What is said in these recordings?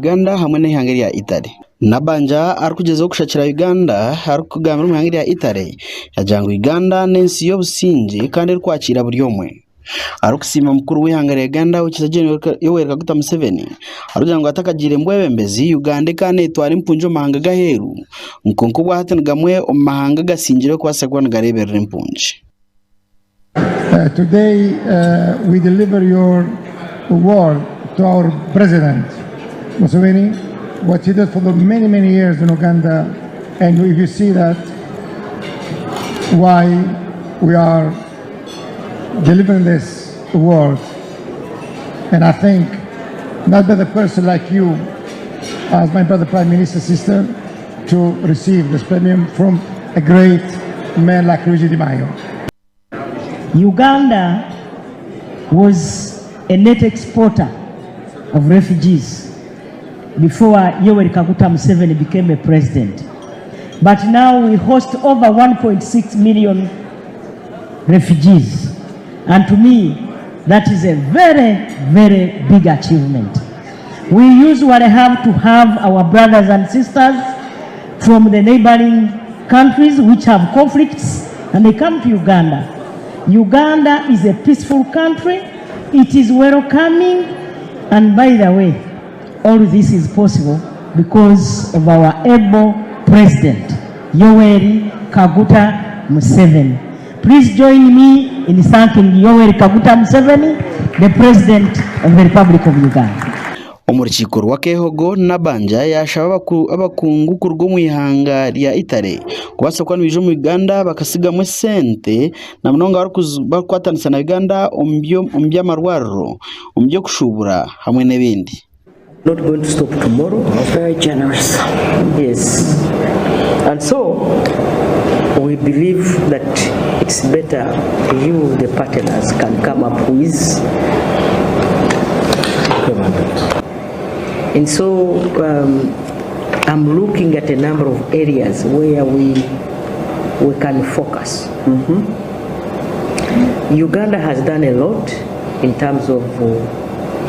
Uganda hamwe n'eihanga erya Italy. Nabbanja arikugyezaho kushakira Uganda arikugambira omu ihanga erya Italy yaagira ngu Uganda n'ensi y'obusingye kandi erikwakiira buri omwe. Arikusiima mukuru w'eihanga rya Uganda Owekitiinisa Gen. Yoweri Kaguta Museveni arikugira ngu atakagiire omu bwebembezi, Uganda ekaba neetwara empungi omu mahanga g'aheeru kwonka obwahati ni gamwe omu mahanga agasingire kubaasa kuba nigareeberera empungi. Today we deliver your award to our president Museveni, what he did for the many, many years in Uganda, and if you see that why we are delivering this award, and I think not better person like you as my brother Prime Minister sister to receive this premium from a great man like Luigi Di Maio. Uganda was a net exporter of refugees before Yoweri Kaguta Museveni became a president. But now we host over 1.6 million refugees. And to me, that is a very, very big achievement. We usually have to have our brothers and sisters from the neighboring countries which have conflicts, and they come to Uganda. Uganda is a peaceful country. It is welcoming. And by the way, all this is possible because of our able president, Yoweri Kaguta Museveni. Please join me in thanking Yoweri Kaguta Museveni, the president of the Republic of Uganda. Omu rukiiko rw'akeehogo, Nabbanja yaashaba abakungu kuruga omu ihanga rya Italy kubaasa kuba nibaija omu Uganda bakasigamu esente na munonga barikukwatanisa na Uganda omu by'amarwariro, omu by'okushuubura hamwe n'ebindi. Not going to stop tomorrow. Very generous. Yes. And so we believe that it's better you, the partners, can come up with. And so I'm looking at a number of areas where we can focus. Uganda has done a lot in terms of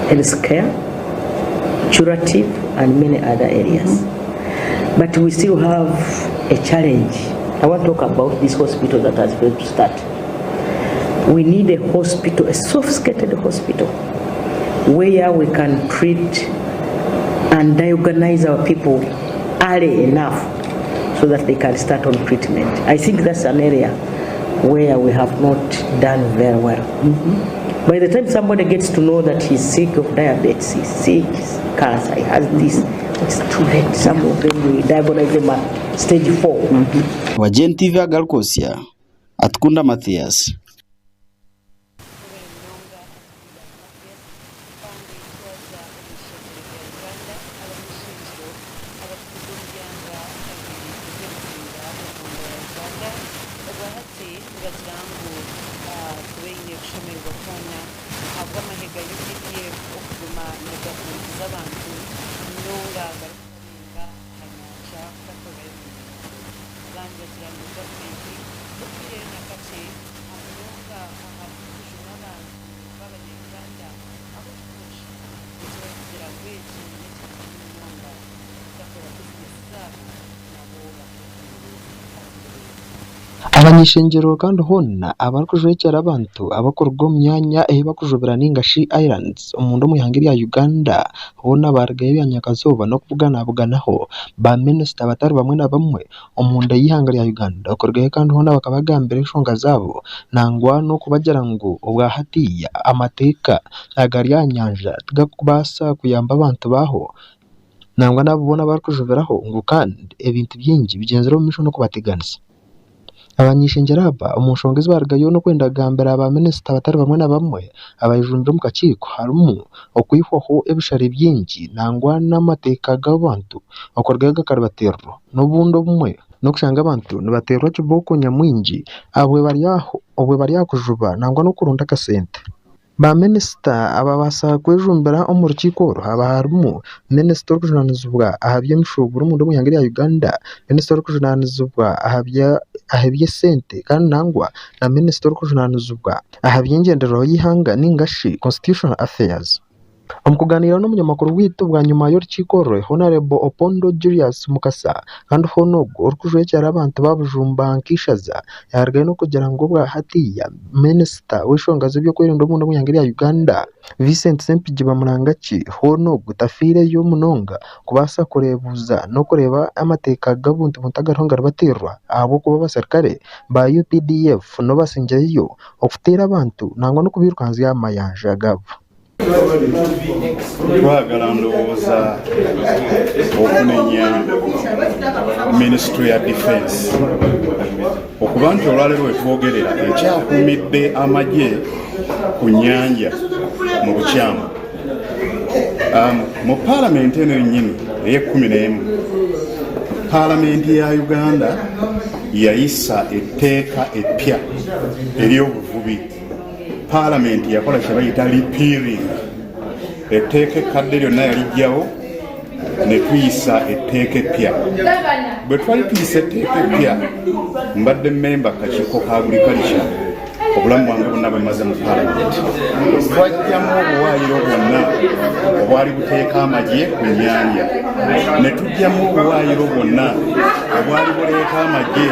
healthcare, curative, and many other areas. But we still have a challenge. I want to talk about this hospital that has failed to start. We need a hospital, a sophisticated hospital, where we can treat and diagnose our people early enough so that they can start on treatment. I think that's an area where we have not done very well. By the time somebody gets to know that he's sick of diabetes, he's sick, he's cancer, he has this, it's too late. Some of them, we diagnose them at stage 4. Wa GNTV Agarikosya, Atukunda Mathias. Abany'eishengyero kandi hoona abarikujwekyera abantu abarikuruga omu myanya ei barikujubira ninga shi Islands omunda omu ihanga erya Uganda hoona baarugayo ebya nyakazooba n'okubuganabuganaho ba minisita batari bamwe na bamwe omunda y'eihanga rya Uganda okurugayo kandi hoona bakabagambira enshonga zaabo nangwa n'okubagira ngu obwa hatiiya amateeka agari aha nyanja tigarikubaasa kuyamba abantu baaho nangwa n'abo boona abarikujubiraho ngu kandi ebintu bingi bigyenzire omu maisho n'okubateganisa. Abany'eishengyero aba omu nshonga ezi baarugayo n'okwenda kugambira ba minisita batari bamwe na bamwe abayejumbire omu kakiiko harimu okwihwaho ebishare bingi nangwa n'amateeka g'abantu okurugayo gakaribatirwa n'obundi obumwe n'okushanga abantu nibateerwa kibooko nyamwingi obwe bari aha kujuba nangwa n'okuronda akasente. Ba minisita ababaasa kwejumbira omu rukiiko oru haba harimu minisita orikujunaanizibwa aha by'emishuuburo omunda omu ihanga rya Uganda, minisita orikujunaanizibwa aha by'esente kandi nangwa na minisita orikujunaanizibwa aha by'engyendererwaho y'eihanga ninga shi Constitutional Affairs. Omu kugaaniira n'omunyamakuru waitu bwanyima y'orukiiko orwe, Hon. Opondo Julius Mukasa kandi hoona ogwo orikujwekyera abantu ba Bujumba nk'eishaza yaarugayo n'okugira ngu obwa hatiiya minisita w'enshonga z'ebyokwerinda omunda omu ihanga rya Uganda, Vincent Ssempijja Bamulangaki hoona ogwo tafiireyo munonga kubaasa kureebuuza n'okureeba amateeka g'obuntu buntu agariho nigaribatirwa ahabw'okuba abaserukare ba UPDF nibo basingireyo okuteera abantu nangwa n'okubairukanzya aha mayanja gaabo. Twagala ndowooza okunenya minisitule ya defense okuba nti olwaleero wetwogerera ekyakuumidde amagye ku nnyanja mu bukyamu. Mu paalamenti eno yennyini ey'e11, paalamenti ya Uganda yayisa etteeka eppya ery'obuvubi. Paalamenti yakola kye bayita repealing etteeka ekkadde lyonna, yalijjawo ne tuyisa etteeka eppya. Bwe twali tuyisa etteeka eppya, mbadde memba kakiiko ka agriculture obulamu bwange bwonna bwe maze mu paalamenti, twajjamu obuwaayiro bwonna obwali buteeka amagye ku nnyanja, ne tujjamu obuwaayiro bwonna obwali buleeta amagye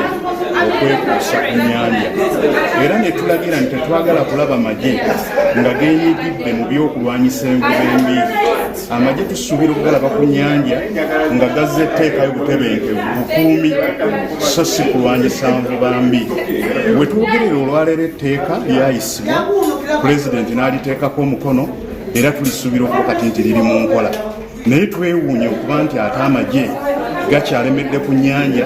okwekuusa ku nnyanja, era ne tulagira nti tetwagala kulaba magye nga genyigidde mu byokulwanyisa envuba embi. Amagye tusuubira okugalaba ku nnyanja nga gazze etteekayo butebenkevu, bukuumi, so si kulwanyisa nvuba mbi. We twogerera olwaleero, etteeka lyayisibwa, pulezidenti n'aliteekako omukono, era tulisuubira okuba kati nti liri mu nkola. Naye twewuunya okuba nti ate amagye gakyalemedde ku nnyanja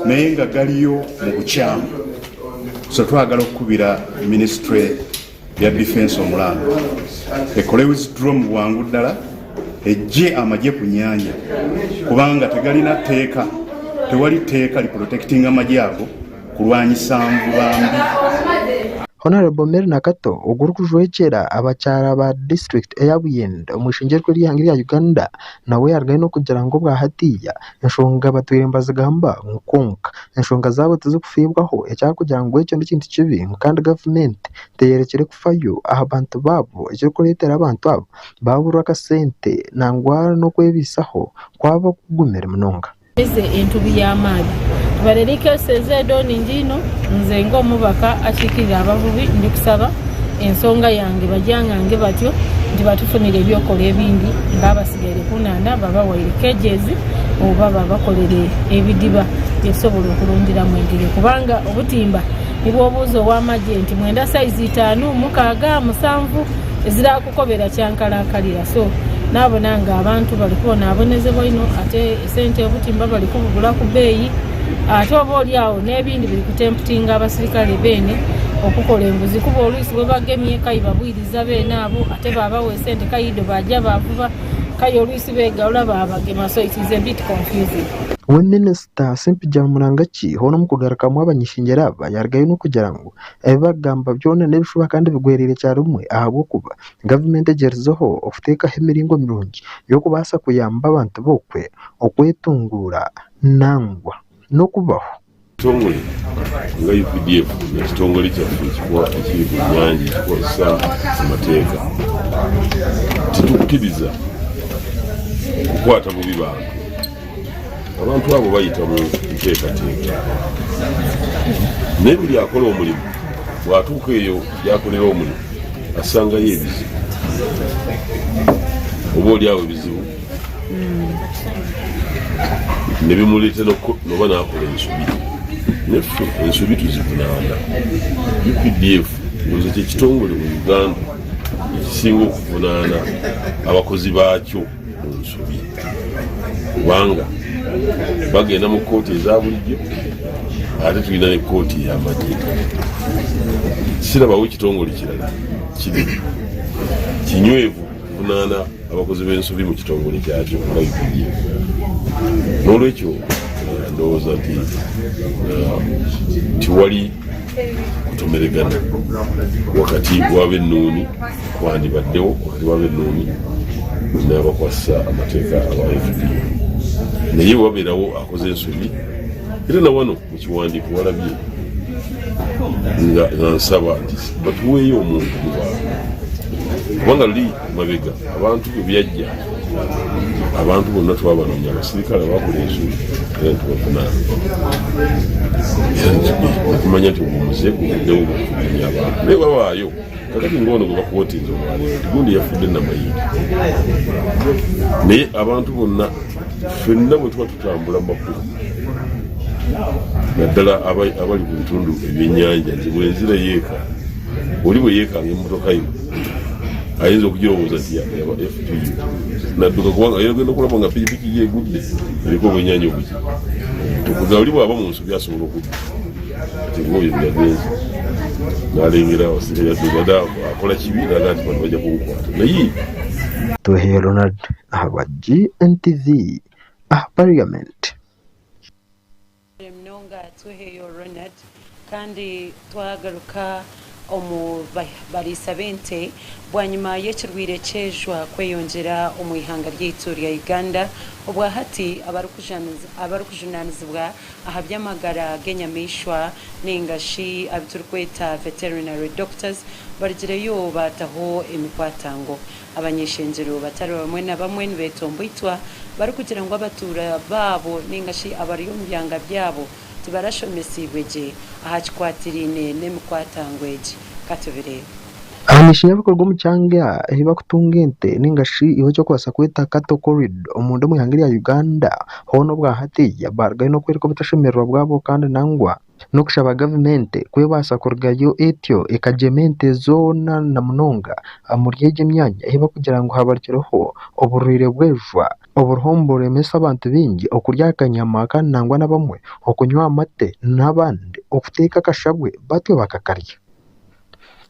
naye nga galiyo mu bukyamu. So twagala okukubira minisitule ya defense omulanga ekole withdraw mu bwangu ddala, ejje amagye ku nnyanja, kubanga tegalina tteeka, tewali tteeka liprotectinga amagye ago kulwanyisa nvuba mbi. Honorable Mary Nakato ogwo orikujwekyera abakyara ba disiturikiti eya Buyende omu ishengyerwa ry'eihanga rya Uganda nawe yarugayo n'okugira ngu obwa hatiiya enshonga batwire nibazigamba kwonka enshonga zaabo tizikufiibwaho, ekyakugira ngu ekyo n'ekintu kibi kandi gavumenti teyerekire kufayo aha bantu baabo, ekirikureetera abantu abo baburwa akasente nangwa n'okwebiisaho kwaba kugumire munonga. Eze entubi y'amaadhi tubalere cases edo ningi ino. Nze ng'omubaka akiikirira abavubi, ndi kusaba ensonga yange bajangange batyo nti batufunire ebyokola ebindi ng'abasigaire ku nhandha, babawaire cages oba babakolere ebidiba byetusobola okulundiramu engege, kubanga obutimba nibwobuuza ow'amagye nti mwenda saizi 5, 6, 7, ezira kukobera kyankalankalira. So nabona nga abantu bali kubonaabonezebwa ino, ate esente obutimba bali kubugula ku bbeeyi, ate oba oli awo n'ebindi biri kutemptinga abasirikale beene okukola enguzi, kuba oluisi bwe bagemye kayi babwiriza beene abo, ate babawa esente kayido bajja bavuba, kayi oluisi begawula babagema. So it is a bit confusing. We minisita Ssempijja Bamulangaki hoona omu kugarukamu abanyishengyero aba yarugayo n'okugira ngu ebi barikugamba byona n'ebishuba kandi bigwereire kyarimwe, ahabw'okuba gavumenti egyerizeho okuteekaho emiringo mirungi y'okubaasa kuyamba abantu bokwe okwetunguura nangwa n'okubaho. Kitongole nga UPDF, ekitongole kyaffe ekiri ku nyanja ekikozesa amateeka, tetukkiriza kukwata bubi bantu. Abantu abo bayita mu nteekateeka, naye buli akola omulimu bw'atuuka eyo gyakolera omulimu asangayo ebizibu, oba oli awo ebizibu ne bimuleetera noba n'akola ensobi. Neffe ensobi tuzivunaana. UPDF ndowooza kyekitongole mu Uganda ekisinga okuvunaana abakozi baakyo mu nsobi, kubanga bagenda mu kkooti eza bulijjo, ate tulina ne kkooti ey'amagye. Sirabawo ekitongole kirala kiri kinywevu kuvunaana abakozi b'ensobi mu kitongole kyakyo nga UPDF. N'olwekyo ndowooza nti tiwali kutomeregana wakati w'abennuuni kwandibaddewo wakati w'abennuuni n'abakwasisa amateeka aba FDU, naye wabeerawo akoze ensobi. Era na wano mu kiwandiiko walabye nga nsaba nti batuweeyo omuntu mu bantu. Kubanga luli mabega abantu bwe byajja, abantu bonna twabanoonya, abasirikale abakola ensobi era ntubavunaana, era okumanya nti omuze guvuddewo gukugumya abantu, naye wabaayo kakati ngaono gwe bakuwotinza olwaleero nti gundi yafudde Namayinja. Naye abantu bonna ffenna bwe tuba tutambula mu makubo, naddala abali ku bitundu ebyennyanja, nti bwenzira yeeka oli bwe yeekanga emmotoka yo ayinza okugirowooza nti yaba FPU nadduka, kubanga agenda okulaba nga pikipiki ye egudde eriko obwenyanja obuki tukuga. Oli bwaba mu nsobi asobola okudda kati ngaoyo bweyagenze nalengera abasirikale akola kibi naga nti bano bajja kunkwata naye. Tuheyo Ronald ahabwa GNTV aha Parliament. Munonga Tweheyo Ronald. Kandi twagaruka omu bariisa b'ente, bwanyima y'ekirwire ky'ejwa kweyongyera omu ihanga ryaitu rya Uganda, obwahati abarikujunanizibwa aha by'amagara g'enyamaishwa ninga shi abu turikweta veterinary doctors barugireyo bataho emikwatango. Abanyeshengyero batari bamwe na bamwe nibetomboitwa barikugira ngu abatuura baabo ninga shi abari omu byanga byabo tibarashomesibwe gye aha kikwatiriine n'emikwatango egi. Katubirebe. Aha bikorwa omu kyanga ahi bakutunga ente ninga shi iwe ekyokubaasa kweta cattle corridor omunda omu ihanga rya Uganda, hoona obwahati barugayo n'okworeka obutashemererwa bwabo kandi nangwa n'okushaba gavumenti kwebaasa kurugayo etyo ekagyema ente zoona na munonga omuri egi emyanya ahi barikugira ngu habarukireho oburwaire bw'ejwa oburiho niburemesa abantu baingi okurya akanyama kandi nangwa n'abamwe okunywa amate n'abandi okuteeka akashabwe batyo bakakarya.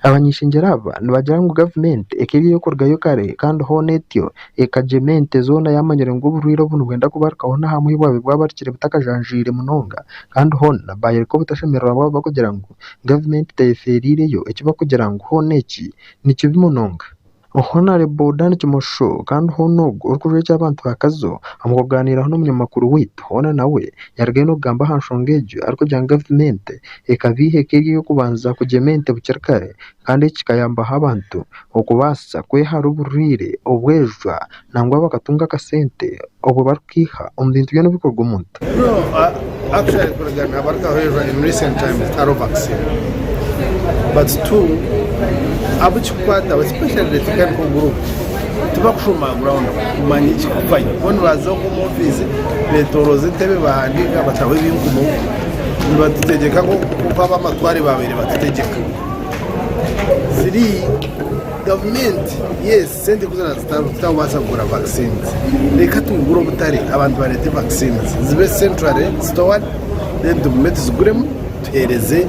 Abanyeshengyero aba nibagira ngu gavumenti ekaba eri ey'okurugayo kare kandi hoona etyo ekagyema ente zoona yamanyire ngu oburwaire obu nibwenda kubarukaho n'ahamwe bwabaire bwabarukire butakajanjaire munonga, kandi hoona bayoreka obutashemererwa bwabo barikugira ngu gavumenti teyeferiireyo eki barikugira ngu hoona eki ni kibi munonga. Honarebo Dan Kimosho kandi hoona ogwo orikujwekyera abantu ba Kazo omu kugaaniiraho n'omunyamakuru waitu, hoona nawe yarugayo n'okugamba aha nshonga egyo arikugira ngu gavumenti ekabiiha eka eri ey'okubanza kugyema ente bukiri kare kandi eki kikayambaho abantu okubaasa kwehara oburwaire obw'ejwa nangwa bakatunga akasente obwo barikukiiha omu bintu byona ebikorwa omuntu. No, actually kuruga habarukaho ejwa in recent times tihariho vaccine. But two, abu kikukwataho, especially the technical group, tibakushuma ground kumanya ekikufayo. Bo nibaza okwo omu ofiisi betoroza entebe bahandiika bataho ebinkumu, nibatutegyeka nk'oku ab'amatware babaire batutegyeka. Three, gavumenti yes sente ku ziraaba zitakubaasa kugura vaccines, reka tugure obutare, abantu bareete vaccines zibe centrally stored, then tugume tuziguremu tuheereze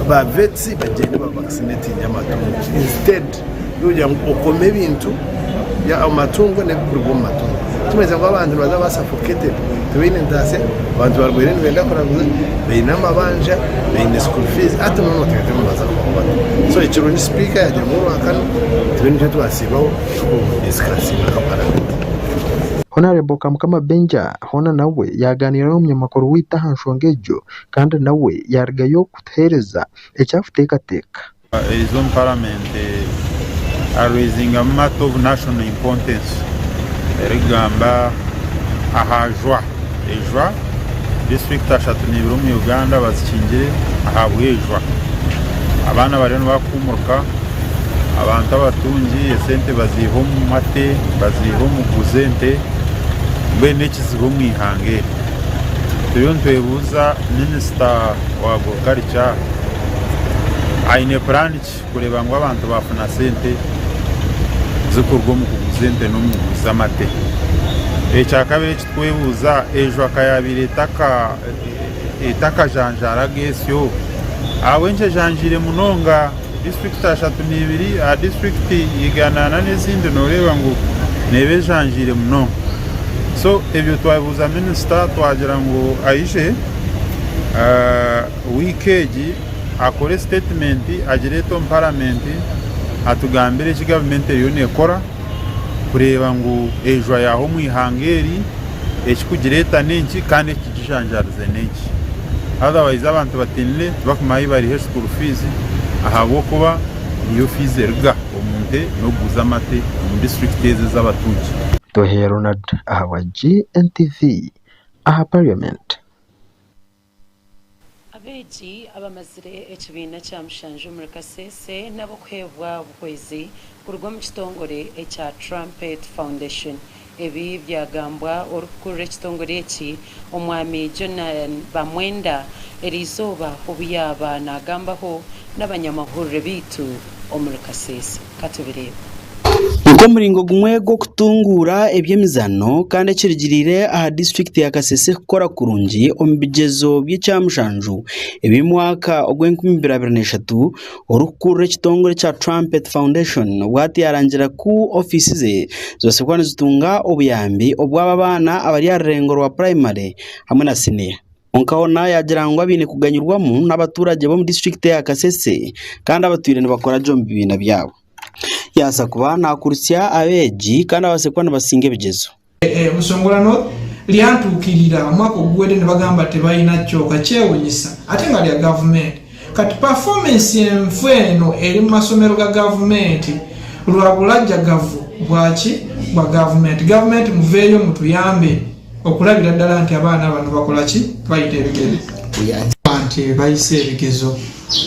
ba vets bagyende ba vaccinating amatungo instead yokugira ngu okome ebintu amatungo n'ebikuruga omu matungo. Kimanyisa ngu abantu nibaza ba suffocated, tibaine ntaasya, abantu barwaire nibenda kuraguza, baine amabanja, baine school fees, hati noona oteekateeka ngu nibaza kubaho bata? So ekirungi sipiika yagira ngu orwakana tube nikyo twasiibaho tukudiscussinga nka paramenti. Honarebo Kamukama Benja hoona nawe yaganiira n'omunyamakuru waitu aha nshonga egyo kandi nawe yarugayo kutuheereza ekyakuteekateeka. Eriza omu paramenti araisinga matter of national importance erikugamba aha jwa ejwa. Disiturikiti 32 omu Uganda bazikingire ahabw'ejwa. Abaana bariyo nibakuhumuruka, abantu abatungi esente baziiha omu mate, baziiha omu kuguza ente, mbwenu n'ekizibu omu ihanga eri. Turiyo nitwebuuza minisita wa agriculture aine puraani ki kureeba ngu abantu baafuna sente zikuruga omu kuguza ente n'omu kuguza amate. Ekyakabiri eki tukwebuuza, ejwa ka yaabaire etakajanjaaraga esyo, ahabw'enki ejanjaire munonga disiturikiti 32 aha disiturikiti 140 n'ezindi nooreeba ngu neeba ejanjaire munonga. So ebyo twabibuuza minisita twagira ngu aije wiiki egi akore sitetimenti agireete omu paramenti atugambire eki gavumenti eriyo neekora kureeba ngu ejwa yaaha omu ihanga eri, ekikugireeta n'enki kandi ekigijanjaarize n'enki. Otherwise abantu batiinire tibakumanya ahu bariha school fees ahabw'okuba niyo fees eruga omu nte. ente n'okuguza amate omu disiturikiti ezi ez'abatuugi. Tuhaire Ronald ahabwa GNTV aha Parliament. Abeegi abamazire ekibiina kya mushanju omuri Kasese n'ab'okuheebwa obuhwezi kuruga omu kitongore ekya Trumpet Foundation. Ebi byagambwa orikukurira ekitongore eki, Omwami Jonan Bamwenda eriizooba obu yaaba naagambaho n'abanyamahurire beitu omuri Kasese. Katubireebe. Nk'omuringo gumwe gw'okutunguura eby'emizaano kandi ekirugiriire aha disiturikiti ya Kasese kukora kurungi omu bigyezo by'ekyamushanju eby'omwaka ogw'enkumi ibiri abiri n'eshatu, orikukurira ekitongore kya Trumpet Foundation obwati yarangira ku ofiisi ze zibaase kuba nizitunga obuyambi obw'aba abaana abari aha rurengo rwa purayimare hamwe na siniya. Kwonka hoona yaagira ngu abaine kuganyirwamu n'abaturage b'omu disiturikiti ya Kasese kandi abatwire nibakora gye omu bibiina byabo. Yaasa kuba nakurutsya abeegi kandi abaase kuba nibasinga ebigyezo. Busongora North lyantuukirira omwaka oguwedde ne bagamba tebalina kyoka kyewunyisa ate nga lya gavumenti. Kati performance enfu eno eri mu masomero ga gavumenti lwa bulajjagavu bwaki bwa gavumenti. Gavumenti muveeyo mutuyambe okulabira ddala nti abaana bano bakola ki, bayita ebigezo, nti bayise ebigezo.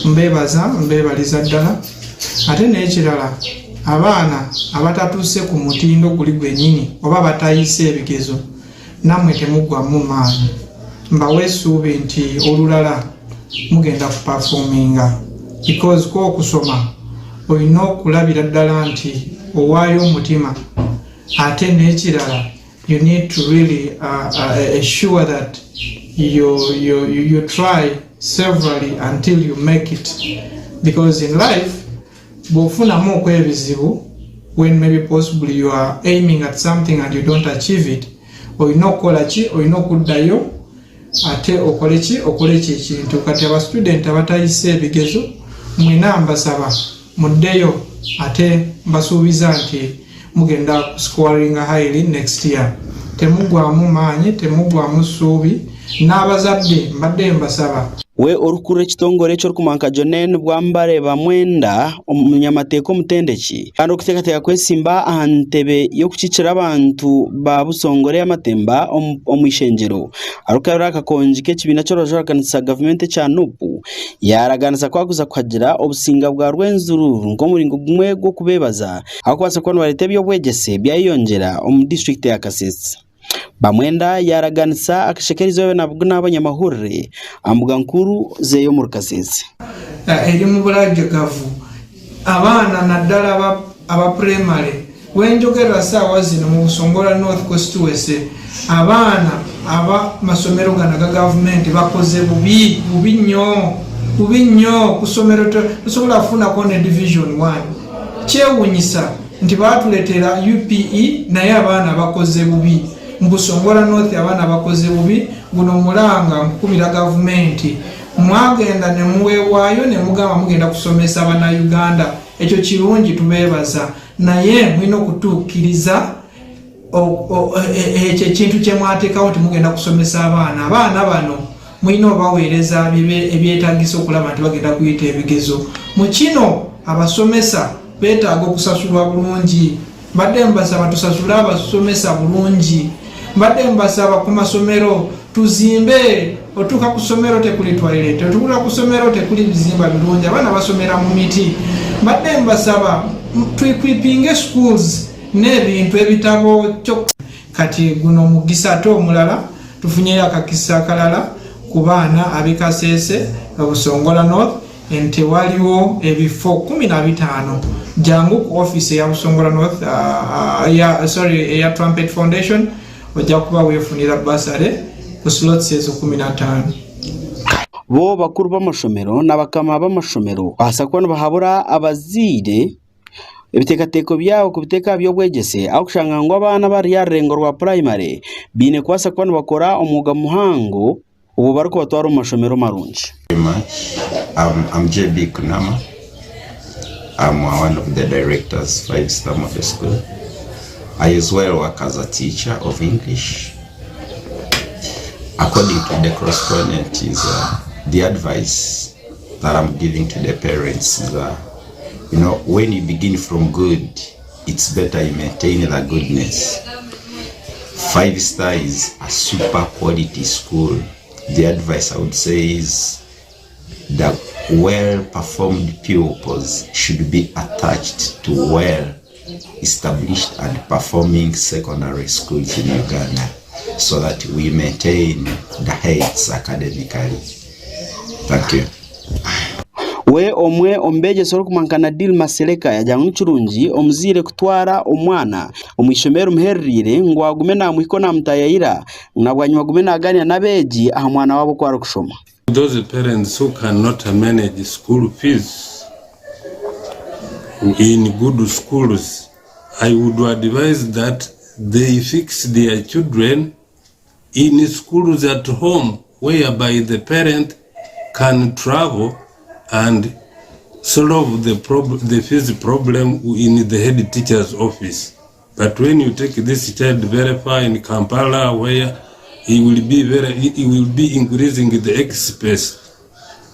Mbebaza, mbebaliza ddala. Ate n'ekirala, abaana abatatuuse ku mutindo guli gwennyini oba batayise ebigezo, nammwe temuggwamu maanyi. Mbawa essuubi nti olulala mugenda kuperforminga, because ko okusoma olina okulabira ddala nti owaayo omutima. Ate n'ekirala, you need to really assure that you try severally until you make it, because in life bw'ofunamu okwebizibu, when maybe possibly you are aiming at something and you don't achieve it, olina okukola ki? Olina okuddayo ate okole ki? Okole ki ekintu. Kati abastudent abatayise ebigezo, mwena mbasaba muddeyo, ate mbasuubiza nti mugenda scoringa highly next year. Temugwamu maanyi, temugwamu ssuubi. N'abazadde mbadde mbasaba. We orukurira ekitongore eky'orukumanka Jonen Bwambare Bamwenda, omunyamateeka omutendeki kandi okuteekateeka kwesimba aha ntebe y'okukiikira abantu ba Busongore y'amatemba omu ishengyero, arikukarura akakongi k'ekibiina ky'orubaju gavumenti ekya NUP, yaraganisa kwakuza kuhagira obusinga bwa Rwenzururu nk'omuringo gumwe gw'okubebaza ahakubaasa kuba nibareeta eby'obwegyese byayeyongyera omu disitulikiti ya Kasese. Bamwenda yaraganisa akashekerizo nabwo n'abanyamahurire ambuga nkuru zeyo mu Kasese. Eri mu bulajjagavu abaana naddala aba primary. Wenjogerera saawa zino mu Busongola North constituency, abaana abamasomero gano aga gavumenti bakoze bubi, bubi nnyo, bubi nnyo. Ku ssomero tosobola kufunako ne division 1. Kyewunyisa nti batuletera UPE naye abaana bakoze bubi. Mu Busongola North abaana bakoze bubi. Guno mulanga nkukubira gavumenti, mwagenda ne muweebwayo ne mugamba mugenda kusomesa bannayuganda. Ekyo kirungi, tubeebaza, naye mulina okutuukiriza ekyo ekintu kye mwateekawo nti mugenda kusomesa abaana. Abaana bano mulina obaweereza ebyetaagisa okulaba nti bagenda kuyita ebigezo. Mu kino abasomesa beetaaga okusasulwa bulungi. Mbadde mbasaba tusasule abasomesa bulungi. Mbadde mbasaba ku masomero tuzimbe. Otuuka ku ssomero tekuli toilet, otuuka ku ssomero tekuli bizimba birungi, abaana basomera mu miti. Mbadde mbasaba tuequipinge schools n'ebintu, ebitabo kyo. Kati guno mugisa ate omulala, tufunyeyo akakisa akalala ku baana ab'e Kasese, Busongola North, nti waliwo ebifo 15. Jangu ku office eya Busongola North, ya, sorry, eya Trumpet Foundation, ojja kuba weefunira bursary ku slots ezo 15. Bo bakuru b'amashomero n'abakama b'amashomero baasa kuba nibahabura abazaire ebiteekateeko byabo kubiteeka aha by'obwegyese, aho kushanga ngu abaana bari aha rurengo rwa purayimare baine kubaasa kuba nibakora omwuga muhango obwo barikubatwara omu mashomero marungi. Very much. I'm JB Kunama. I'm one of the directors, Five Star Model School. I as well work as a teacher of English. According to the correspondent, is the advice that I'm giving to the parents is You know, when you begin from good, it's better you maintain the goodness. Five Star is a super quality school. The advice I would say is the well-performed pupils should be attached to well-established and performing secondary schools in Uganda so that we maintain the heights academically. Thank you. We omwe omu beegyesa orikumankana Dil Masereka yagira ngu nikirungi omuzaire kutwara omwana omu ishomero rimuhererire ngu agume namuhika namutayayira na bwanyima agume naganira n'abeegi aha mwana waabo oku arikushoma. Those parents who cannot manage school fees in good schools, I would advise that they fix their children in schools at home whereby the parent can travel and solve the fees problem in the head teacher's office. But when you take this child very far in Kampala, where he will be increasing the expense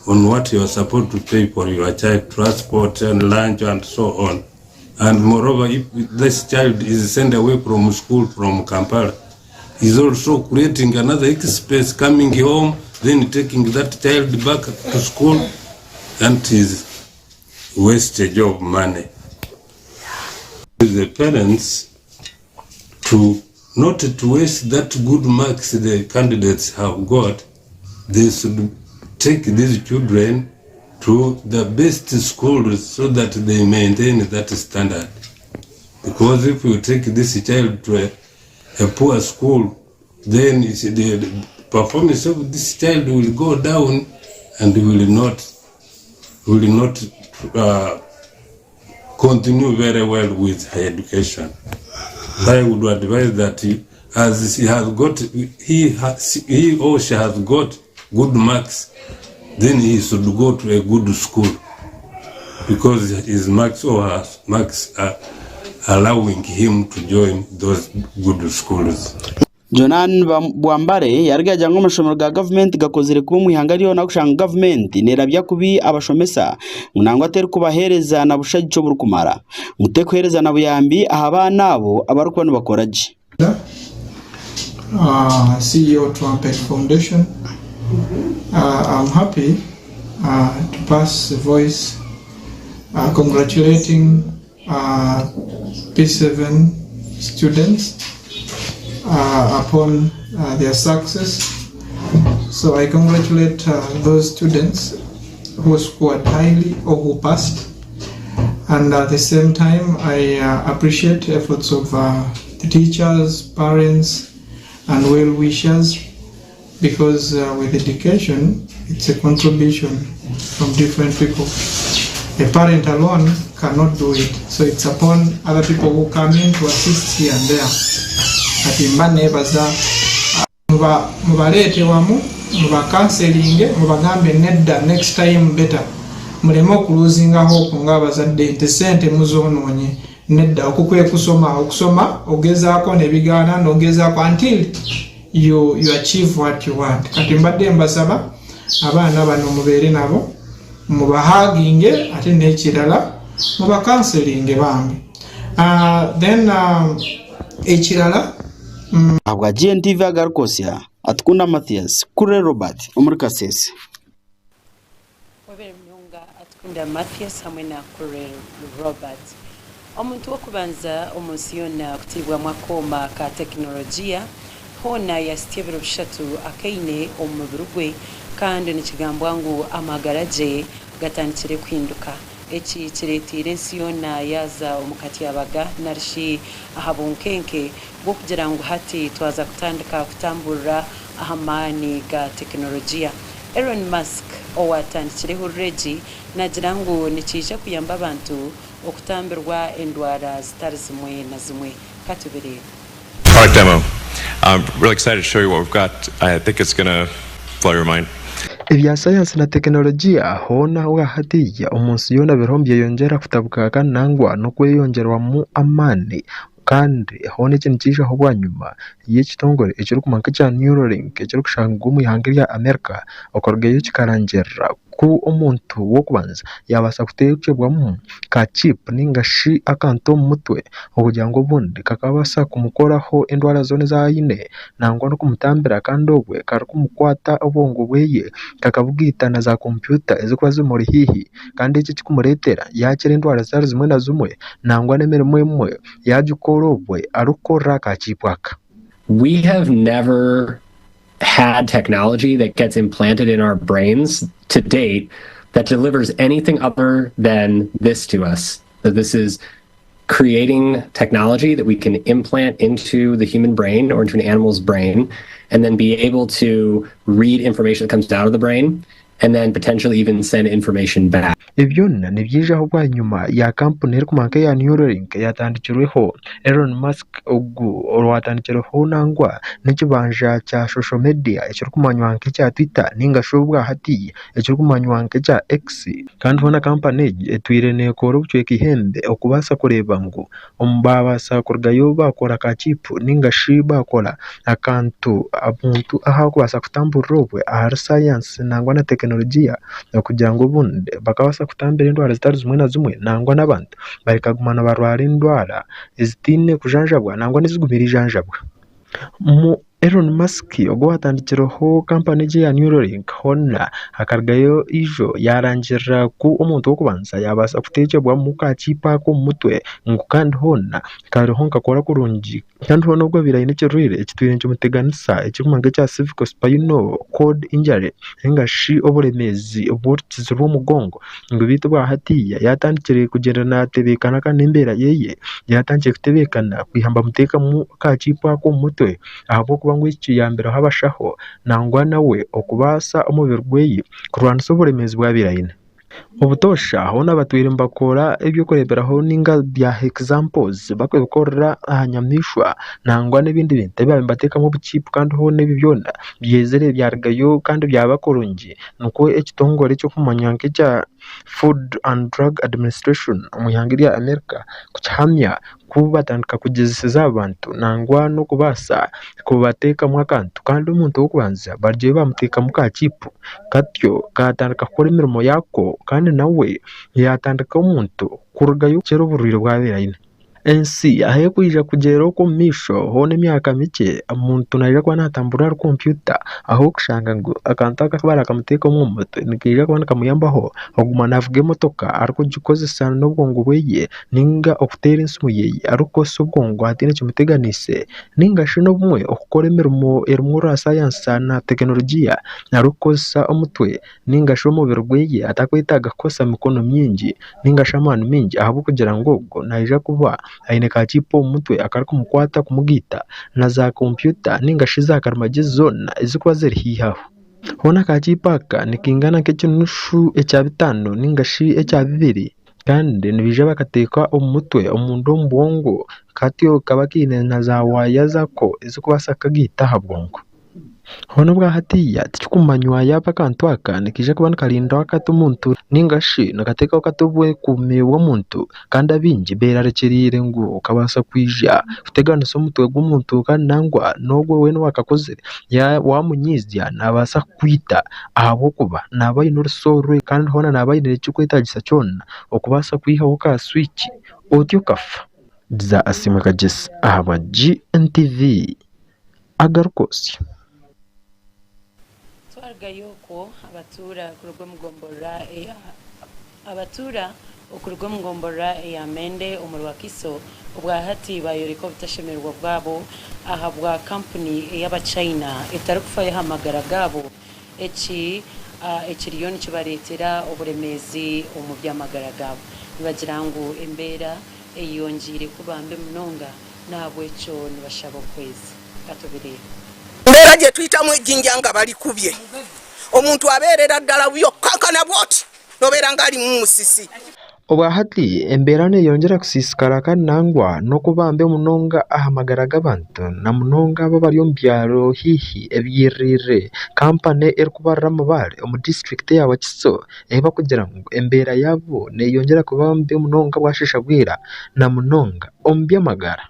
on what you are supposed to pay for your child, transport and lunch and so on. And moreover, if this child is sent away from school from Kampala, is also creating another expense coming home, then taking that child back to school, and is wastage of money. The parents to not to waste that good marks the candidates have got, they should take these children to the best schools so that they maintain that standard. Because if you take this child to a poor school, then the performance of this child will go down and will not continue very well with her education. I would advise that as he has got, he, has, he or she has got good marks, then he should go to a good school because his marks or her marks are allowing him to join those good schools. Jonan Bwambare yarigagira ngu amashomero ga gavumenti gakozire kuba omu ihanga ryona kushanga gavumenti nerabya kubi abashomesa ngu nangwa terikubaheereza na bushagiki oburikumara ngu tekuheereza na buyambi aha baana abo abarikuba nibakora gye. CEO Trumpet Foundation. I'm happy to pass the voice congratulating P7 students upon their success. So I congratulate those students who scored highly or who passed. And at the same time, I appreciate efforts of the teachers, parents, and well-wishers, because with education, it's a contribution from different people. A parent alone cannot do it, so it's upon other people who come in to assist here and there. Kati mba neebaza mubaleete wamu, mubacounselinge, mubagambe nedda, next time better, muleme okulosinga hope ng'abazadde nti sente muzoonoonye. Nedda, okukwe kusoma, okusoma ogezaako nebigaana n'ogezaako until you achieve what you want. Kati mbadde mbasaba abaana bano mubeere nabo, mubahuginge, ate n'ekirala mubacounselinge bambi. Then ekirala Ahabwa GNTV agarikosya Atukunda Mathias Kure Robert omuri Kasese. Webere Mnyonga Atukunda Mathias hamwe na Kure Robert. Omuntu w'okubanza omu nsi yona kutibwamu akooma ka tekinologiya hoona yasitya ebiro 3 akaine omu mubiri gwe, kandi nikigambwa ngu amagara gye gatandikire kuhinduka. Eki kireetiire ensi yoona yaza omu katyabaga narishi aha bunkenke bw'okugira ngu hati twaza kutandika kutamburira aha maani ga tekinologiya. Elon Musk owatandikireho ruregi nagira ngu nikiija kuyamba abantu okutambirwa endwara zitari zimwe na zimwe. Katubirebe. Product demo. I'm really excited to show you what we've got. I think it's going to blow your mind. Ebya sayansi na tekinologiya hoona hatiiya omu nsi yoona biriho nibyeyongyera kutabuka kandi nangwa n'okweyongyerwamu amaani, kandi hoona eki nikiijaho bwanyima y'ekitongore ekirikumanywa nk'ekya Neuralink ekirikushangwa omu ihanga rya America okurugayo kikarangirira. ku omuntu w'okubanza yaabaasa kuteekyebwamu ka chip ninga shi akantu omu mutwe okugira ngu obundi kakabaasa kumukoraho endwara zoona ezi aine nangwa n'okumutambira kandi obwe karikumukwata obwongo bweye kakabugaita na za kompyuta ezirikuba zimuri haihi kandi eki ekikumureetera yaakira endwara zitari zimwe na zimwe nangwa n'emirimo emwe yaagikora obwe arikukorera aha ka chip aka. We have never had technology that gets implanted in our brains to date that delivers anything other than this to us. So this is creating technology that we can implant into the human brain or into an animal's brain and then be able to read information that comes out of the brain and then potentially even send information back. Ebi byona nibyijaho bwanyima ya kampuni erikumanywa nk'eya Neuralink eyatandikirweho Elon Musk ogu owatandikireho nangwa n'ekibanja kya social media ekirikumanywa nk'ekya Twitter ninga shi obwahati ekirikumanywa nk'ekya X kandi hoona kampani egi etwire neekora obucweka ihembe okubaasa kureeba ngu baabaasa kurugayo baakora ka chip ninga shi baakora akantu omuntu ahu arikubaasa kutamburira obwe ahari sayansi nangwa na tekinologiya okugira ngu obundi bakabaasa kutambira endwara zitari zimwe na zimwe nangwa n'abantu barikaguma nibarwara endwara ezitaine kujanjabwa nangwa n'ezigumire ijanjabwa. Mu Elon Musk ogu owatandikireho kampani egi eya Neuralink hoona akarugayo ijo yarangirira ku omuntu w'okubanza yabaasa kuteekyebwamu ka chip aka omu mutwe ngu kandi hoona kariho nikakora kurungi kandi hoona ogu abaire aine ekirwaire ekitwire nikimuteganisa ekirikumanywa nk'ekya cervical spinal cord injury ninga shi oburemeezi bw'orukizi rw'omugongo ngu beitu obwahatiya yatandikire kugyenda natebeekana kandi n'embeera yeye yatandikire kutebeekana kwiha nibamuteekamu ka chip aka omu mutwe ahabw'okuba ngu eki kiyambireho abashaho nangwa nawe okubaasa omubiri gweye kurwanisa oburemeezi bwabaire aine. Obutoosha hoona batwire nibakora ebyokureeberaho ninga bya examples barikubikorera aha nyamaishwa nangwa n'ebindi bintu ebi nibateekamu obuchipu kandi hoona ebi byona byezire byarugayo kandi byaba kurungi nikwo ekitongore ekirikumanywa nk'ekya Food and Drug Administration omu ihanga rya America kukihamya ku batandika kugyezeseza abantu nangwa n'okubaasa kubateekamu akantu kandi omuntu w'okubanza barugyeyo bamuteekamu ka chip katyo katandika kukora emirimo yako kandi nawe yatandika omuntu kurugayo kukira oburwaire bwabaire aine. Ensi ahu erikwija kugyera okwo omu maisho hoona emyaka mikye omuntu naija kuba natamburira ahari kompyuta ahu orikushanga ngu akantu aka aku barakamuteekamu omu mutwe nikaija kuba nikamuyambaho okuguma naavuga emotoka arikugikozesa n'obwongo bweye ninga okuteera esimu yeye arikukozesa obwongo hataine ekimuteganiise ninga shi n'obumwe okukora emirimo erimu orwa sayansi na tekinologiya arikukozesa omutwe ninga shi omubiri gweye atarikwetaaga kukozesa mikono mingi ninga shi amaani mingi ahabw'okugira ngu ogwo naija kuba aine ka chip omu mutwe akarikumukwata kumugaita na za kompyuta ninga shi za karimagyezi zoona ezirikuba ziri haihi aho. Hoona aka chip aka nikaingana nk'ekinushu ekya bitaano ninga shi ekya bibiri kandi nibaija bakateeka omu mutwe omunda omu bwongo katyo kaba kaine na za waaya zaako ezirikubaasa kukagaita aha bwongo. Hoona obwahatiya tikikumanywa yaaba akantu aka nikaija kuba nikarinda kata omuntu ninga shi nikateekaho kata obwekuumi bw'omuntu kandi abaingi beerarikiriire ngu kabaasa kwija kuteganisa omutwe gw'omuntu kandi nangwa n'ogwo weena owakakozire wamunyiizya nabaasa kukwita ahabw'okuba naaba aine orusoorwe kandi hoona naaba aine ekirikwetaagisa kyona okubaasa kwihaho ka switch otyo okafa. Za Asiimwe Kagyesi ahabwa GNTV agarikwotsya. Twarugayo okwo abatuura kuruga omu gomborora eya abatuura okuruga omu gomborora eya Mende omuri Wakiso obwahati bayoreka obutashemererwa bwabo ahabwa kampuni ey'abachina etarikufayo aha magara gaabo eki ekiriyo nikibareetera oburemeezi omu by'amagara gaabo. Nibagira ngu embeera eyongiire kuba mbi munonga n'ahabw'ekyo nibashaba obuhwezi. Katubireebe. Embeera gye tuyitamu ejjinja nga balikubye omuntu abeerera ddala bubi okukankana bw'oti nobeera nga alimu musisi. Obwahati embeera neeyongyera kusiisikara kandi nangwa n'okuba mbi munonga aha magara g'abantu na munonga abo abari omu byaro haihi ebyirire kampani erikubarira amabaare omu disiturikiti eya Wakiso ei barikugira ngu embeera yaabo neeyongyera kuba mbi munonga bwasheesha bwira na munonga omu by'amagara.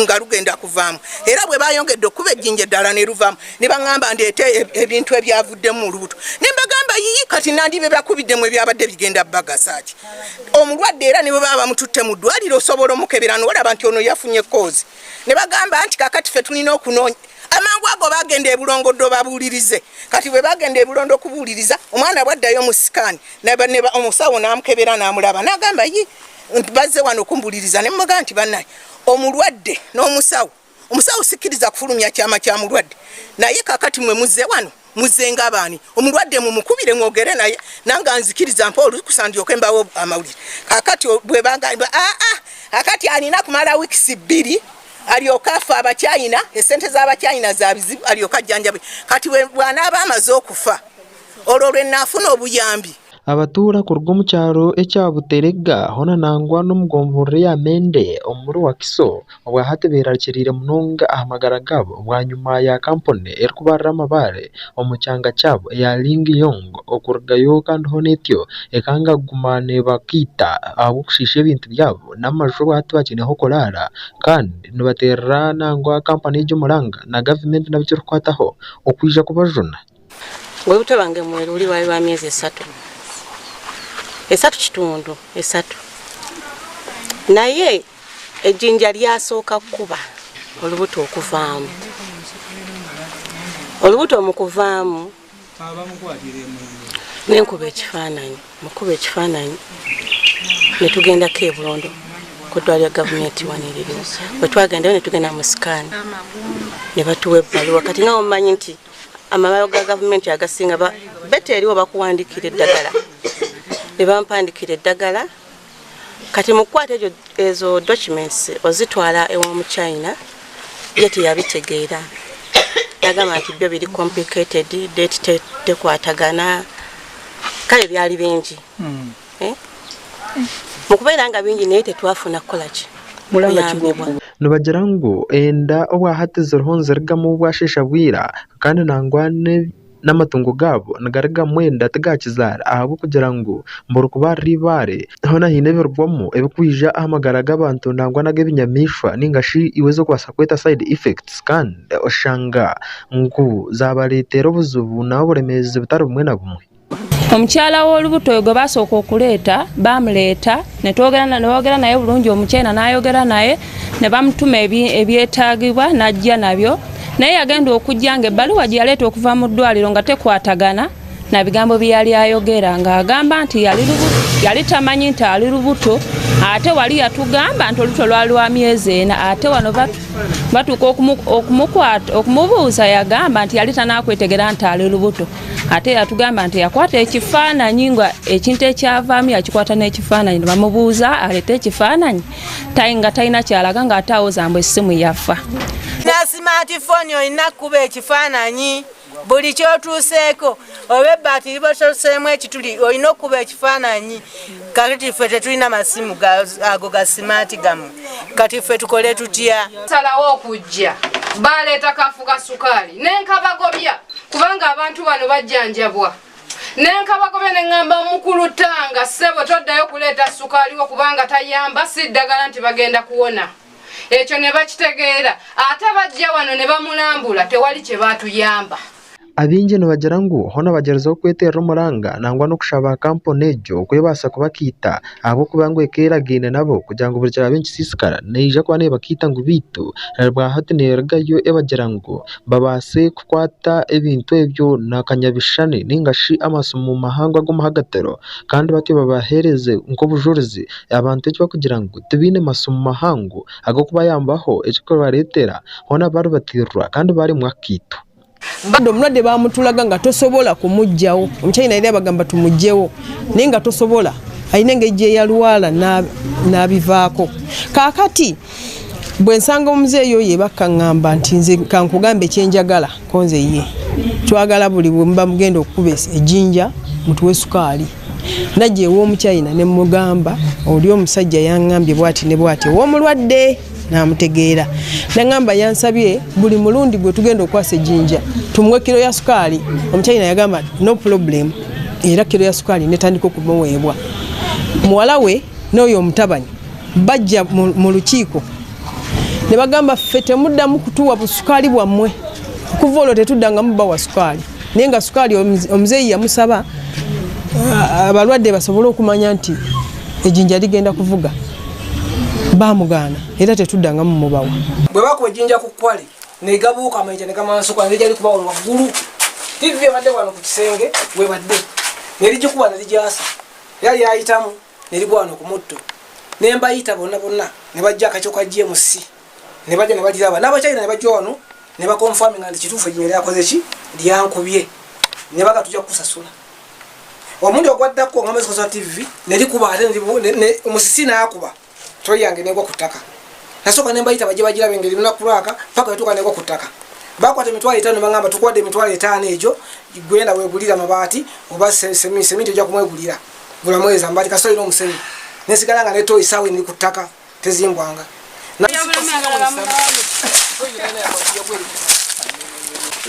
Nga lugenda kuvaamu era bwe bayongedde okuba ejjinja eddala ne luvaamu ne baŋŋamba ndeete ebintu ebyavuddemu mu lubuto ne mbagamba yiyi kati nandibe bakubiddemu ebyabadde bigenda bagasa ki omulwadde era ne bwe baba bamututte mu ddwaliro osobola omukebera n'olaba nti ono yafunye koozi ne bagamba nti kakati ffe tulina okunoonya amangu ago bagenda ebulongoddo babuulirize kati bwe bagenda ebulondo okubuuliriza omwana bwaddayo mu sikaani omusawo n'amukebera n'amulaba n'agamba yi bazze wano okumbuliriza ne mugamba nti bannaye omulwadde n'omusawo omusawo sikkiriza kufulumya kyama kya mulwadde naye kakati mwe muzze wano muzze ng'abaani omulwadde mumukubire mwogere naye nange anzikiriza mpa olukusa ndyoke mbawo amawulire kakati bwe bagamba aa kakati alina kumala wiikisi 2 alyoke afa abakyayina esente z'abakyayina za bizibu alyoke ajjanjabe kati bw'anaaba amaze okufa olwo lwe naafuna obuyambi. Abatuura kuruga omu kyaro ekya Buterega hoona nangwa n'omugomborora ya Mende omuri Wakiso obwahati beerarikiriire munonga aha magara gaabo bwanyima ya kampuni erikubarira amabaare omu kyanga kyabo eya Lingyong okurugayo kandi hoona etyo ekanga kuguma nebakiita ahabw'okushiisha ebintu byabo n'amaju obwahati bakiineho kuraara kandi nibateerera nangwa kampani egyo omuranga na gavumenti nabikirikukwataho okwija kubajuna. Olubuto lwange mweruli lwali lwa myezi 3. 3.5 3. Naye ejjinja lyasooka kuba olubuto okuvaamu. Olubuto mu kuvaamu nenkuba ekifaananyi, mukuba ekifaananyi ne tugendako e Bulondo ku ddwaliro lya gavumenti wano eririwo. Bwe twagendayo ne tugenda mu sikaani ne batuwa ebbaluwa. Kati nga omumanyi nti amalwaliro ga gavumenti agasinga beta eriwo bakuwandiikira eddagala. Ne bampandikira eddagala. Kati mu kukwata ezo documents ozitwala ew'omuchina ye teyabitegeera. Yagamba nti byo biri complicated, date tekwatagana, kale byali bingi. Mu kubeera nga bingi naye tetwafuna kukola ki? Nibagira ngu enda obwahati ziriho nizirigamu bwasheesha bwira kandi nangwa n'amatungo gaabo nigarigamu enda tigakizaara ahabw'okugira ngu burikubarira eibaare hoona haine ebirugwamu ebirikwija aha magara g'abantu nangwa n'ag'ebinyamaishwa ninga shi iwe ez'okubaasa kweta side effects kandi oshanga ngu zabareetera obuzibu n'oburemeezi butari bumwe na bumwe. Omukyala w'olubuto oyo gwe basooka okuleeta bamuleeta ne twogera naye bulungi omukyena n'ayogera naye ne bamutuma ebyetaagibwa n'ajja nabyo naye yagenda okujja ng'ebbaluwa gye yaleeta okuva mu ddwaliro nga tekwatagana na bigambo bye yali ayogera ng'agamba nti yali tamanyi nti ali lubuto ate wali yatugamba nti olubuto lwali lwa myezi 4 ate wano batuuka okumubuuza yagamba nti yali tanakwetegera nti ali lubuto ate yatugamba nti yakwata ekifaananyi nga ekintu ekyavaamu yakikwata n'ekifaananyi ne bamubuuza aleete ekifaananyi nga talina kyalaga ng'ate awoza mbu essimu yafa. Na smartphone olina kukuba ekifaananyi buli kyotuuseeko oba ebbaati libotoseemu ekituli olina okukuba ekifaananyi. Kati ffe tetulina masimu ago ga simaati gammwe, kati ffe tukole tutya? Salawo okujja baleeta kafu ka sukaali nenkabagobya kubanga abantu bano bajjanjabwa nenkabagobya ne ŋŋamba mukulu Tanga ssebo toddayo kuleeta sukaali wo kubanga tayamba si ddagala nti bagenda kuwona. Ekyo ne bakitegeera ate bajja wano ne bamulambula tewali kye baatuyamba. Abingi nibagira ngu hoona bagyerezaho okweterera omuranga nangwa n'okushaba kampuni egyo okwebaasa kubakiita ahabw'okuba ngu ekeeragaine nabo kugira ngu buri kiraabe nikisiisikara neija kuba neebakiita ngu beitu bwahati neerugayo ebagira ngu babaase kukwata ebintu ebyo nakanyabishushani ninga shi amasimu mahango ag'omuhagatiro kandi batyo babaheereze nk'obujurizi abantu eki bakugira ngu tibaine masimu mahango ag'okubayambaho ekikubareetera hoona baribatirwa kandi baremwa kukiitwa. Bado omulwadde bamutulaga nga tosobola kumugjawo. Omuchina yali abagamba tumugjewo naye nga tosobola, alina engeri gye yalwala n'abivaako. Kaakati bwe nsanga omuzeeyi oyo ebakka ŋŋamba nti nze kankugambe kye njagala ko nze ye twagala buli bwe muba mugenda okukuba ejjinja Mutuwe sukaali. Najja ew'omukyayina ne mugamba oli omusajja yaŋŋambye bw'ati ne bw'ati ow'omulwadde n'amutegeera. Naŋŋamba yansabye buli mulundi gwe tugenda okwasa ejjinja tumuwe kiro ya sukaali. Omukyayina yagamba no problem, era kiro ya sukaali netandika okumuweebwa. Muwala we n'oyo omutabani bajja mu lukiiko ne bagamba ffe temuddamu kutuwa busukaali bwammwe, okuva olwo tetuddangamu bawa sukaali. Naye nga sukaali omuzeeyi yamusaba abalwadde basobole okumanya nti ejjinja ligenda kuvuga, bamugaana era tetuddangamu mubawa. Bwe bakuba ejjinja ku kwale ne gabuuka amayinja ne gamansuka ne lijja likuba wano waggulu. TV ebadde wano ku kisenge webadde ne ligikuba ne ligyasa, era lyayitamu ne ligwa wano ku mutto. Ne mbayita bonna bonna ne bajja akakiiko ka GMC ne bajja ne bagiraba n'abakyayina ne bajja wano ne bakonfaminga nti kituufu ejjinja lyakoze ki, lyankubye, ne baga tujja kukusasula. Omundi ogwaddako nga maze TV ne likuba ate omusisi n'akuba toyi yange negwa ku ttaka. Nasooka ne mbayita bajje bagirabe engeri lunaku lwaka paka wetuuka negwa ku ttaka. Bakwata 50,000 ne bagamba tukuwadde 50,000 egyo gwenda weegulira amabaati oba seminti ojja kumwegulira bula mwezi amabaati kasita olina omusenyu. Nesigala nga ne toyi saawa eri ku ttaka tezimbwanga.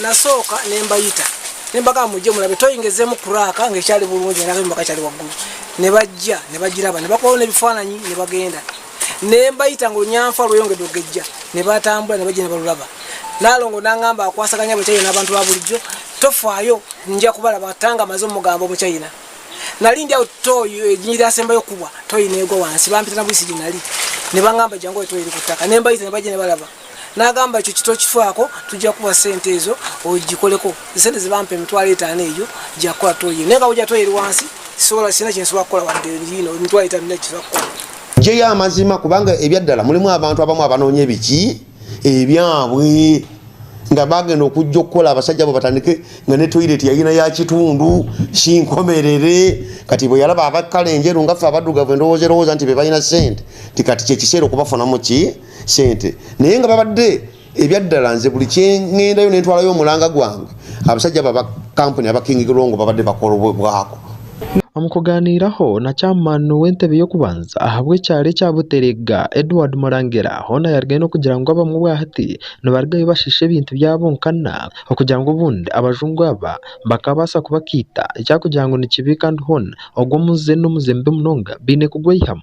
Nasooka ne mbayita ne mbagamba mujje mulabe toyi ngezzeemu kuraaka ng'ekyali bulungi nga nakayumba kakyali waggulu. Ne bajja ne bagiraba ne bakubawo n'ebifaananyi ne bagenda. Ne mbayita ng'olunyanfa lweyongedde okugejja ne batambula ne bajja ne balulaba. Naalongo n'aŋŋamba akwasaganya Abakyayina n'abantu ba bulijjo tofaayo nja kubalaba tanga amaze omugamba Omukyayina. Nali ndi awo toyi ejjinja lyasembayo okubwa toyi n'egwa wansi bampita na buyisi gye nali ne baŋŋamba jangu oyo toyi eri ku ttaka. Ne mbayita ne bajja ne balaba. N'agamba ekyo kito kifaako tujja kuwa ssente ezo ogikoleko. Ssente ze bampa 50,000 egyo gya kukola toyi. Naye nga bw'ojja toyi eri wansi sobola sirina kye nsobola kukola wadde ndiino 50,000 nina kye nsobola kukola. Njeyo amazima kubanga ebyaddala mulimu abantu abamu abanoonya ebiki ebyabwe nga bagenda okujja okukola abasajja abo batandike nga ne toilet yalina ya kitundu sinkomerere. Kati bwe yalaba abakkala enjeru nga ffe abaddugavu endowooza erowooza nti be balina ssente nti kati kyekiseera okubafunamu ki ssente, naye nga babadde ebyaddala nze buli kye ŋŋendayo ne ntwalayo omulanga gwange abasajja abo aba kampuni aba King Longo babadde bakolebwako. Omu kuganiiraho na chairman w'entebe y'okubanza ahabw'ekyaro ekya Buterega Edward Murangira hoona yarugayo n'okugira ngu abamwe obwahati nibarugayo bashiisha ebintu byabo nkana okugira ngu obundi abajungu aba bakabaasa kubakiita ekyakugira ngu nikibi kandi hoona ogwo omuze n'omuze mubi munonga baine kugweihamu.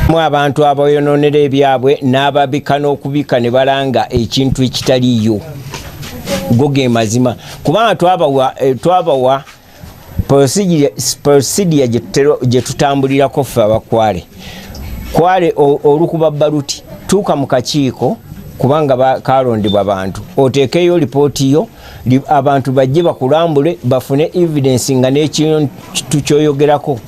Mu abantu abayononera ebyabwe n'ababika n'okubika ne balanga ekintu ekitaliiyo, go ge mazima kubanga twabawa procedure gye tutambulirako ffe abakwale kwale olukuba baluti tuuka mu kakiiko kubanga kalondebwa bantu oteekeyo lipooti yo abantu bajje bakulambule bafune evidence nga n'ekintu kyoyogerako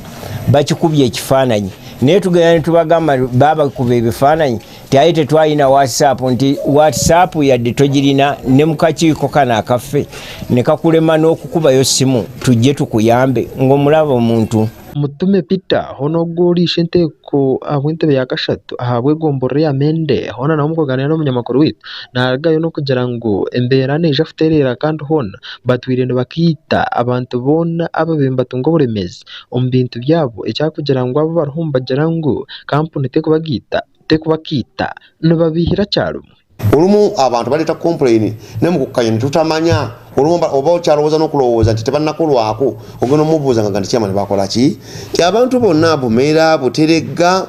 bakikubye ekifaananyi. Naye tugenda ne tubagamba babakuba ebifaananyi ti aye tetwalina WhatsApp, nti WhatsApp yadde togirina ne mu kakiiko kano akaffe ne kakulema n'okukubayo simu tujje tukuyambe ng'omulaba omuntu. Mutume Peter hoona ogworisha enteeko ahabw'entebe ya kashatu ahabw'egomborora ya Mende hoona nawe omu kuganira n'omunyamakuru waitu narugayo n'okugira ngu embeera neija kutereera kandi hoona batwire nibakiita abantu boona ababaire nibatunga oburemeezi omu bintu byabo ekyakugira ngu abo bariho nibagira ngu kampuni tekubakiita nibabihira kyarumwe. Olumu abantu baleeta complain ne mu kukkanya ne tutamanya olumu oba okyalowooza n'okulowooza nti tebannakolwako ogenda omubuuza nga nti chairman bakola ki nti abantu bonna Bumeera Buteregga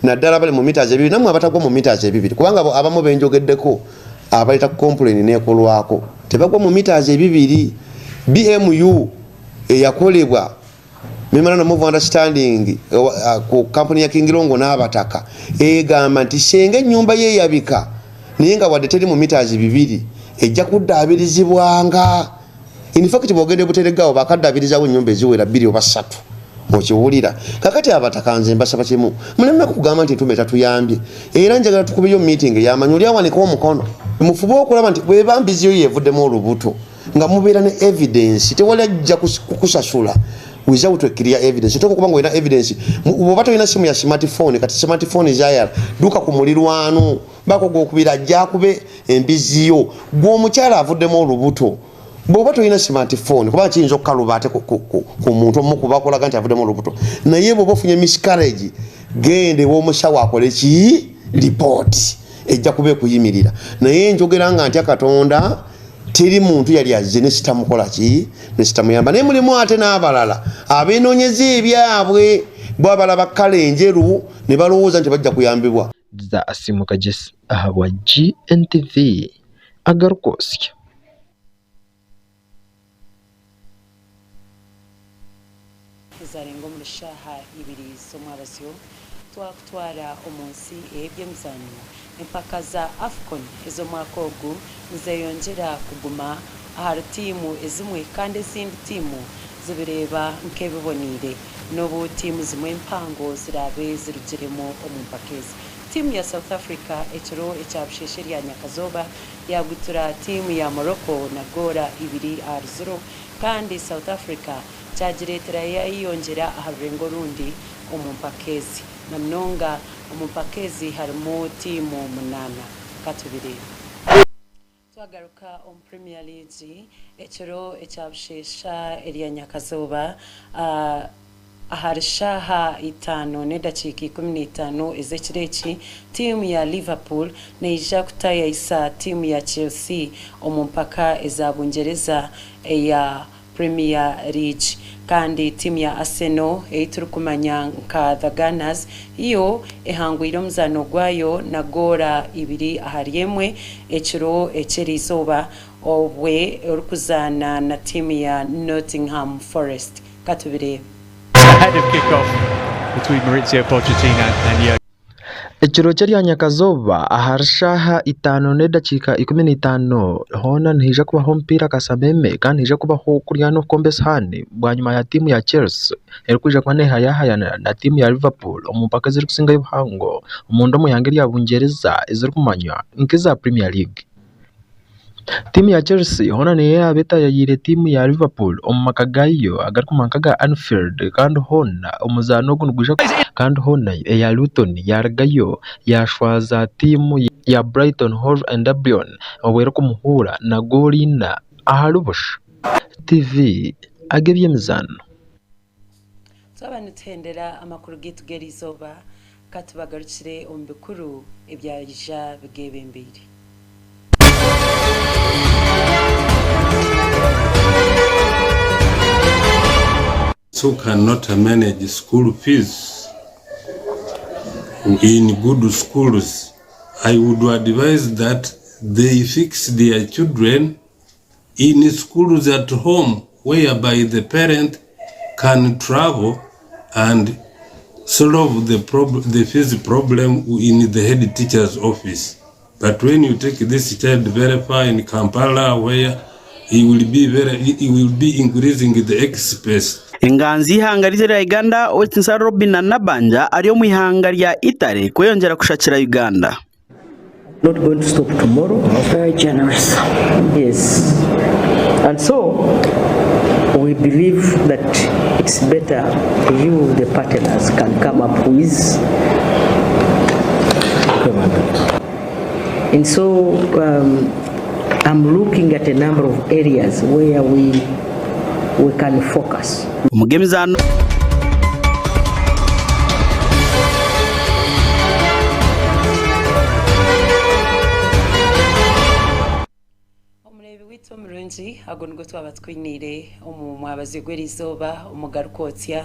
naddala bali mu mita 2 nammwe abatagwa mu mita 2 kubanga abamu benjogeddeko abaleeta complain nekolwako tebagwa mu mita 2. BMU eyakolebwa memorandum of understanding ku kampuni ya King Longo n'abataka egamba nti senga ennyumba ye yabika naye nga wadde teri mu mita 2 ejja kuddaabirizibwanga. In fact bw'ogenda e Buteregga bakaddaabirizawo ennyumba eziwera 2 oba 3 okiwulira. Kakati abataka nze mbasaba kimu, muleme kugamba nti Ntume tatuyambye, era njagala tukubeyo meeting ey'amaanyi oli awanike omukono mufube okulaba nti bweba mbizi yo yeevuddemu olubuto nga mubeera ne evidence, tewali ajja kukusasula without a clear evidence. Oteekwa okuba nga olina evidence. Bw'oba tolina simu ya smartphone, kati smartphone zayala, duka ku mulirwano bako gwokubira ajja akube embizi yo. Gwe omukyala avuddemu olubuto Bw'oba tolina smartphone, kuba kiyinza okukaluba ate ku muntu omu kuba akulaga nti avuddemu olubuto, naye bw'oba ofunye miscarriage, genda ew'omusawo akole ki lipooti, ejja kuba ekuyimirira. Naye njogera nga ntya Katonda, teri muntu yali azze ne sitamukola ki ne sitamuyamba. Naye mulimu ate n'abalala abeenoonyeza ebyabwe, bwabalaba kkala enjeru ne balowooza nti bajja kuyambibwa. Za Asiimwe Kagesi ahabwa GNTV agarikwotsya. Ezarenga omuri shaaha ibiri z'omwabazyo twakutwara omu nsi ey'eby'emizaano. Empaka za AFCON ez'omwaka ogu nizeyongyera kuguma ahari tiimu ezimwe kandi ezindi tiimu zibireeba nk'ebiboniire n'obu tiimu zimwe empango ziraabe zirugiremu omu mpaka ezi. Tiimu ya South Africa ekiro ekya busheeshe erya nyakazooba yagutura tiimu ya Morocco na goora 2-0 kandi South Africa kyagireetera yayeyongyera aha rurengo orundi omu mpaka ezi. Na munonga omu mpaka ezi harimu tiimu 8. Katubireebe. Twagaruka omu Premier League ekiro ekya busheesha erya nyakazooba ahari shaaha 5:15 ez'ekiro eki, tiimu ya Liverpool neija kutayayisa tiimu ya Chelsea omu mpaka eza Bungereza eya Premier League. Kandi tiimu ya Arsenal ei turikumanya nka The Gunners yo ehangwire omuzaano gwayo na goora 2-1 ekiro eky'erizooba obwe orikuzaana na tiimu ya Nottingham Forest. Katubireebe. Ahead of kick-off between Maurizio Pochettino and Jurgen. Ekiro ky'erya nyakazooba ahari shaaha 5:15 hoona nihaija kubaho omupiira kasameme kandi nihaija kubaho kurya n'okukomba esihaani bwanyima ya tiimu ya Chelsea erikwija kuba neehayahayana na tiimu ya Liverpool omu mpaka ezirikusingayo obuhango omunda omu ihanga erya Bungereza ezirikumanywa nk'eza Premier League. Tiimu ya Chelsea hoona niyo yaaba etayayiire tiimu ya Liverpool omu maka gaayo agarikumanywa nk'aga Anfield kandi hoona omuzaano ogu nigwija kandi hoona eya Luton yarugayo yashwaza tiimu ya Brighton Hove and Albion obwo erikumuhuura na goora 4 ahari busha. TV ag'eby'emizaano. Twaba nituhendera amakuru gaitu g'erizooba, katubagarukire omu bikuru ebyaija bigebembeire. Who cannot manage school fees in good schools, I would advise that they fix their children in schools at home, whereby the parent can travel and solve the fees problem in the head teacher's office. But when you take this child very far in Kampala, where he will be increasing the expense. Enganzi y'ihanga rya Uganda Owekitinisa Robin Nabanja ari omu ihanga rya Italy kweyongyera kushakira Uganda. Not going to stop tomorrow. Very generous. Yes. And so we believe that it's better you, the partners, can come up with. And so I'm looking at a number of areas where we can focus. Omugemizano Omureebi waitu omurungi, ago nigo twaba twiniire omu mwabazi gw'erizooba omugarukotsya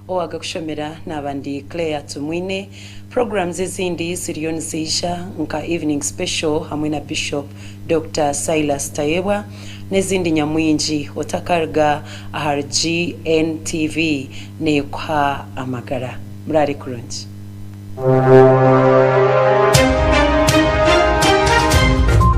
owagakushomera n'abandi Claire Tumwine. Programs ezindi ziriyo niziija nka Evening Special hamwe na Bishop Dr. Silas Tayebwa n'ezindi nyamwingi. Otakaruga ahari GNTV nekuha amagara. Murare kurungi.